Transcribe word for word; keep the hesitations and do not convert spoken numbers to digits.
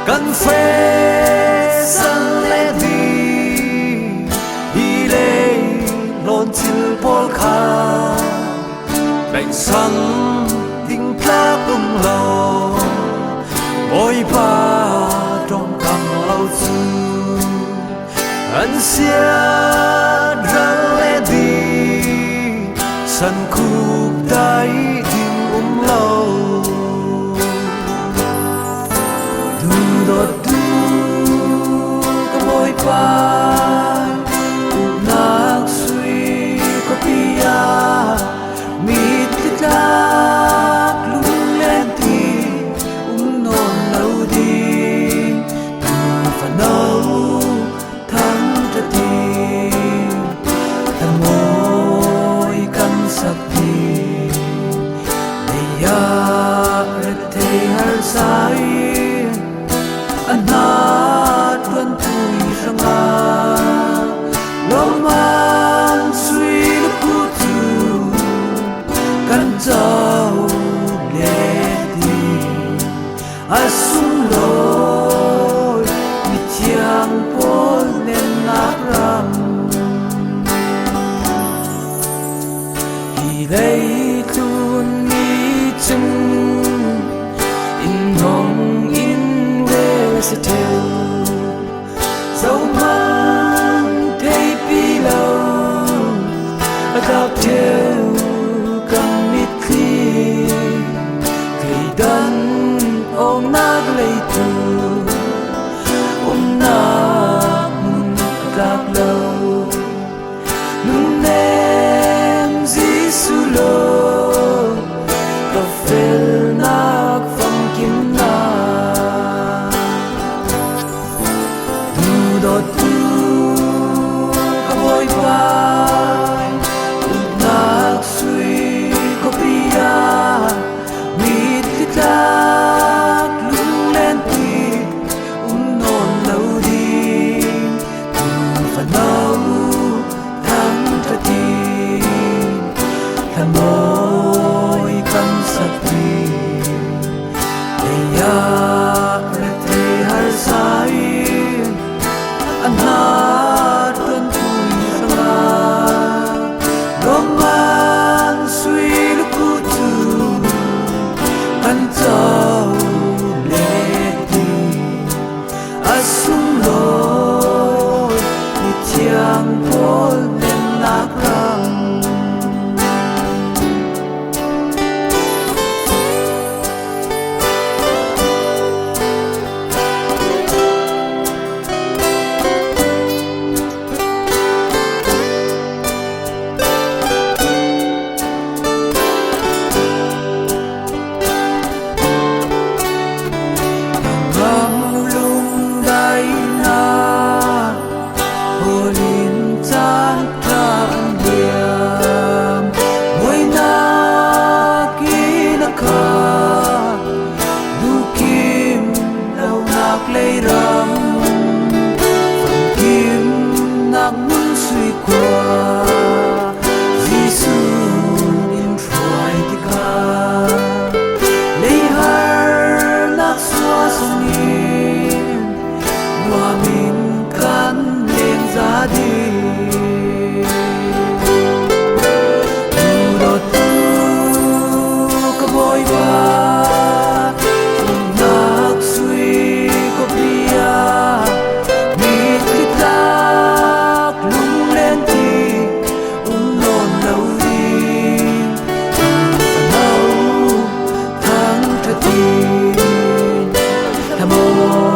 Kan feh san le ding, hi lei hlawn cil pawl kha beihsan ding tlak um lo. Bawipa ṭawngkam lo cu an siat ral le ding, san khuk dai ding um lo. Duhdawttu ka Bawipa, uknak sui khuapi ah mitthli tlak lunglen ti um nawn lo ding, tu fano thangṭhat in, thlamuang kan sak ding, lei ah rethei harsa in, a hna ṭuantu hrangah lawmman sui lukhu cu kan co let ding. A sunglawi mithiang pawl lennak ram, hi leitlun mi cun in hong in rel a si ṭheu. Zohman theipi lo a tlak ṭheu kan mitthli, thleidan awknak leitu umnak hmun a tlak lo. Nunnem Jesuh lawng ka felnak famkimnak, duhdawttu ka Bawipa, uknak sui khuapi ah mitthli tlak lunglen ti um nawn lo ding, tu fano thangṭhat in, thlamuang kan sak ding, lei ah rethei harsa in, a hna ṭuantu hrangah lawmman sui lukhu cu kan co let ding. A sunglawi mithiang pawl lennak ram. Ram lungdaina hawlin caan ṭha an liam, buainak in a kha duhkim lonak leiram, famkimnak hmun sui khua Jesuh in hruai tikah, lei harnak suasang in nuam in kan leng za ding. Duhdawttu ka Bawipa, uknak sui khuapi ah mitthli tlak lunglen ti um nawn lo ding, tu fano thangṭhat in, thlamuang